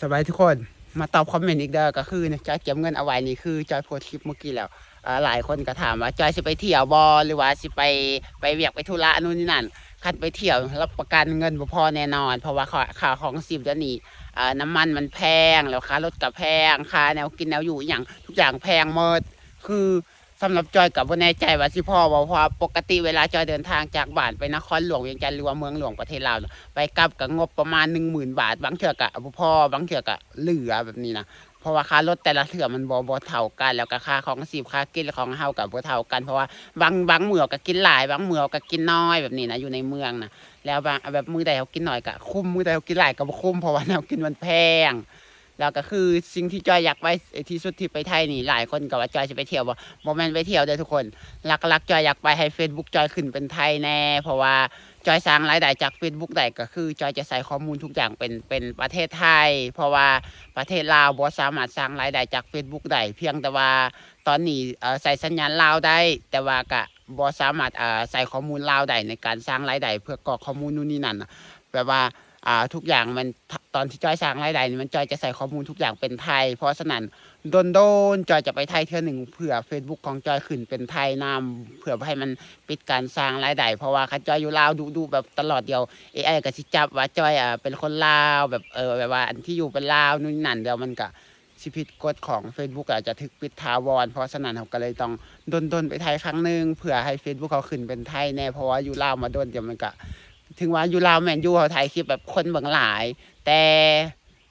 ສະບາຍດີທຸກຄົນ ມາຕອບຄອມເມັນອີກເດີ. ກໍຄືຈອຍກຽມເງິນເອົາໄວ້ນີ້ ຄືຈອຍໂພສຄລິບມື້ກີ້ແລ້ວ ເອີ ຫຼາຍຄົນກໍຖາມວ່າຈອຍຊິໄປທ່ຽວບໍ່ ຫຼືວ່າຊິໄປ ໄປວຽກໄປທຸລະນູ້ນນີ້ນັ້ນ. ຄັນໄປທ່ຽວຮັບປະກັນເງິນບໍ່ພໍແນ່ນອນ ເພາະວ່າຄ່າ ຄ່າຄອງຊີບດຽວນີ້ ເອີ ນ້ຳມັນມັນແພງ ແລ້ວຄ່າລົດກໍແພງ ຄ່າແນວກິນແນວຢູ່ອີ່ຫຍັງທຸກຢ່າງແພງໝົດ. ຄື ສຳລັບຈອຍກໍບໍ່ແນ່ໃຈວ່າຊິພໍບໍ່ ເພາະວ່າປົກກະຕິເວລາຈອຍເດີນທາງຈາກບ້ານໄປນະຄອນຫຼວງວຽງຈັນ ຫຼືວ່າເມືອງຫຼວງປະເທດລາວນະ ໄປກັບກໍງົບປະມານໜຶ່ງໝື່ນບາດ ບາງເທື່ອກໍບໍ່ພໍ ບາງເທື່ອກໍເຫຼືອແບບນີ້ນະ. ເພາະວ່າຄ່າລົດແຕ່ລະເທື່ອມັນບໍ່ ບໍ່ເທົ່າກັນ ແລ້ວກໍຄ່າຄອງຊີບ ຄ່າກິນຂອງເຮົາກໍບໍ່ເທົ່າກັນ ເພາະວ່າບາງ ບາງມື້ກໍກິນຫຼາຍ ບາງມື້ກໍກິນນ້ອຍແບບນີ້ນະ ຢູ່ໃນເມືອງນະ. ແລ້ວບາງ ແບບມື້ໃດເຮົາກິນໜ້ອຍກໍຄຸ້ມ ມື້ໃດເຮົາກິນຫຼາຍກໍບໍ່ຄຸ້ມ ເພາະວ່າແນວກິນມັນແພງ. ແລ້ວກໍຄືສິ່ງທີ່ຈອຍຢາກໄປທີ່ສຸດທີ່ໄປໄທນີ້ ຫຼາຍຄົນກໍວ່າຈອຍຊິໄປທ່ຽວບໍ່ ບໍ່ແມ່ນໄປທ່ຽວເດີທຸກຄົນ. ຫຼັກໆຈອຍຢາກໄປໃຫ້ເຟສບຸກຈອຍຂຶ້ນເປັນໄທແດ່ ເພາະວ່າຈອຍສ້າງລາຍໄດ້ຈາກເຟສບຸກໄດ້ ກໍຄືຈອຍຈະໃສ່ຂໍ້ມູນທຸກຢ່າງເປັນ ເປັນປະເທດໄທ ເພາະວ່າປະເທດລາວບໍ່ສາມາດສ້າງລາຍໄດ້ຈາກເຟສບຸກໄດ້. ພຽງແຕ່ວ່າຕອນນີ້ ເອີ ໃສ່ສັນຍານລາວໄດ້ ແຕ່ວ່າກະບໍ່ສາມາດ ເອີ ໃສ່ຂໍ້ມູນລາວໄດ້ໃນການສ້າງລາຍໄດ້ ເພື່ອກອກຂໍ້ມູນນູ້ນນີ້ນັ້ນນະ. ແບບວ່າ ອ່າ ທຸກຢ່າງມັນ ຕ ຕອນທີ່ຈອຍສ້າງລາຍໄດ້ນີ້ ມັນ ຈອຍຈະໃສ່ຂໍ້ມູນທຸກຢ່າງເປັນໄທ. ເພາະສະນັ້ນ ດົນໆຈອຍຈະໄປໄທເທື່ອໜຶ່ງ ເພື່ອເຟສບຸກຂອງຈອຍຂຶ້ນເປັນໄທນຳ ເພື່ອໃຫ້ມັນປິດການສ້າງລາຍໄດ້. ເພາະວ່າຄັນຈອຍຢູ່ລາວດຸໆແບບຕະຫຼອດ ດຽວເອໄອກໍຊິຈັບວ່າຈອຍ ອ່າ ເປັນຄົນລາວ ແບບ ເອີ ແບບວ່າອັນທີ່ຢູ່ເປັນລາວນູ້ນນີ້ນັ້ນ ດຽວມັນກໍ ຊິຜິດກົດຂອງເຟສບຸກ ອາດຈະຖືກປິດຖາວອນ. ເພາະສະນັ້ນ ເຮົາກໍເລີຍຕ້ອງດົນໆໄປໄທຄັ້ງໜຶ່ງ ເພື່ອໃຫ້ເຟສບຸກເຮົາຂຶ້ນເປັນໄທແດ່ ເພາະວ່າຢູ່ລາວມາດົນ ດຽວມັນກະ ເຖິງວ່າຢູ່ລາວແມ່ນຢູ່ ເຮົາຖ່າຍຄລິບແບບຄົນເບິ່ງຫຼາຍ ແຕ່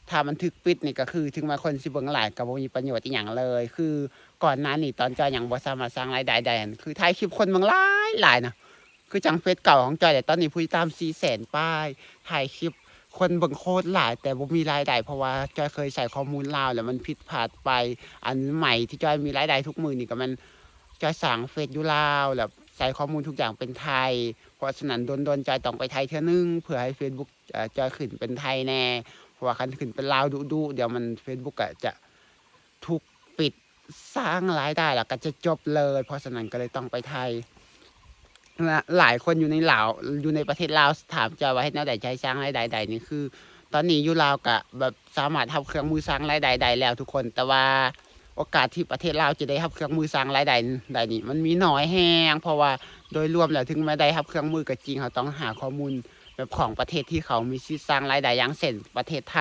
ຖ້າມັນຖືກປິດນີ້ ກໍຄືເຖິງວ່າຄົນຊິເບິ່ງຫຼາຍ ກໍບໍ່ມີປະໂຫຍດອີ່ຫຍັງເລີຍ. ຄືກ່ອນໜ້ານີ້ຕອນເຈົ້າຍັງບໍ່ສາມາດສ້າງລາຍໄດ້ໄດ້ນັ້ນ ຄືຖ່າຍຄລິບຄົນເບິ່ງຫຼາຍໆນະ ຄືຈັ່ງເຟສເກົ່າຂອງຈອຍແຫຼະ ຕອນນີ້ຜູ້ຕິດຕາມສີ່ແສນປາຍ ຖ່າຍຄລິບຄົນເບິ່ງໂຄດຫຼາຍ ແຕ່ບໍ່ມີລາຍໄດ້ ເພາະວ່າຈອຍເຄີຍໃສ່ຂໍ້ມູນລາວ ແລ້ວມັນຜິດພາດໄປ. ອັນໃໝ່ທີ່ຈອຍມີລາຍໄດ້ທຸກມື້ນີ້ກໍແມ່ນຈອຍສ້າງເຟສຢູ່ລາວ ແລ້ວໃສ່ຂໍ້ມູນທຸກຢ່າງເປັນໄທ. ເພາະສະນັ້ນ ດົນໆຈອຍຕ້ອງໄປໄທເທື່ອໜຶ່ງ ເພື່ອໃຫ້ເຟສບຸກ ເອີ ຈອຍຂຶ້ນເປັນໄທແດ່ ເພາະວ່າຄັນຂຶ້ນເປັນລາວດຸໆ ດຽວມັນ ເຟສບຸກກໍຈະ ຖືກປິດ ສ້າງລາຍໄດ້ແລ້ວກໍຈະຈົບເລີຍ. ເພາະສະນັ້ນກໍເລີຍຕ້ອງໄປໄທ. ຫຼາຍຄົນຢູ່ໃນລາວ ຢູ່ໃນປະເທດລາວຖາມຈອຍວ່າເຮັດແນວໃດຈະໃຫ້ສ້າງລາຍໄດ້ໄດ້ນີ້ ຄືຕອນນີ້ຢູ່ລາວກະແບບສາມາດຮັບເຄື່ອງມືສ້າງລາຍໄດ້ໄດ້ແລ້ວທຸກຄົນ ແຕ່ວ່າໂອກາດທີ່ປະເທດລາວຈະໄດ້ຮັບເຄື່ອງມືສ້າງລາຍໄດ້ໄດ້ນີ້ ມັນມີໜ້ອຍແຮງ ເພາະວ່າໂດຍລວມແລ້ວ ເຖິງແມ່ນໄດ້ຮັບເຄື່ອງມືກໍຈິງ ເຮົາຕ້ອງຫາຂໍ້ມູນ ແບບຂອງປະເທດທີ່ເຂົາມີສິດສ້າງລາຍໄດ້ ຢ່າງເຊັ່ນ ປະເທດໄທ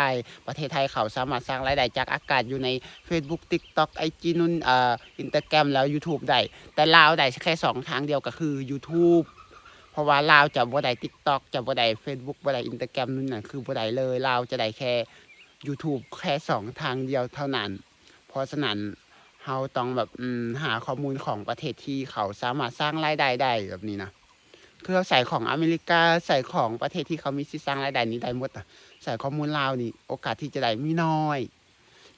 ປະເທດໄທເຂົາສາມາດສ້າງລາຍໄດ້ຈາກອາກາດຢູ່ໃນເຟສບຸກ ຕິກຕັອກ ໄອຈີ ນູ້ນ ເອີ ອິນສະຕາແກຣມ ແລ້ວ YouTube ໄດ້ ແຕ່ລາວໄດ້ແຄ່ຊ່ອງທາງດຽວກໍຄື YouTube ເພາະວ່າລາວຈະບໍ່ໄດ້ TikTok ຈະບໍ່ໄດ້ Facebook ບໍ່ໄດ້ Instagram ນັ້ນນະ ຄືບໍ່ໄດ້ເລີຍ ລາວຈະໄດ້ແຄ່ YouTube ແຄ່ຊ່ອງທາງດຽວເທົ່ານັ້ນ. ເພາະສະນັ້ນ ເຮົາຕ້ອງແບບ ອາ ຫາຂໍ້ມູນຂອງປະເທດທີ່ເຂົາສາມາດສ້າງລາຍໄດ້ໄດ້ແບບນີ້ນະ. ຄືເຮົາໃສ່ຂອງອາເມລິກາ ໃສ່ຂອງປະເທດທີ່ເຂົາມີສິດສ້າງລາຍໄດ້ນີ້ໄດ້ໝົດນະ ໃສ່ຂໍ້ມູນລາວນີ້ໂອກາດທີ່ຈະໄດ້ມີໜ້ອຍ.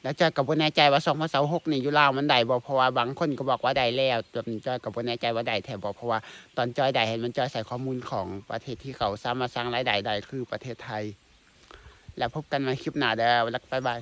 ແລ້ວຈອຍກໍບໍ່ແນ່ໃຈວ່າສອງພັນຊາວຫົກນີ້ຢູ່ລາວມັນໄດ້ບໍ່ ເພາະວ່າບາງຄົນກໍບອກວ່າໄດ້ແລ້ວ ແບບນີ້ຈອຍກໍບໍ່ແນ່ໃຈວ່າໄດ້ແທ້ບໍ່ ເພາະວ່າຕອນຈອຍໄດ້ຫັ້ນແມ່ນຈອຍໃສ່ຂໍ້ມູນຂອງປະເທດທີ່ເຂົາສາມາດສ້າງລາຍໄດ້ໄດ້ ຄືປະເທດໄທ. ແລ້ວພົບກັນໃໝ່ຄລິບໜ້າເດີ ບາຍບາຍ.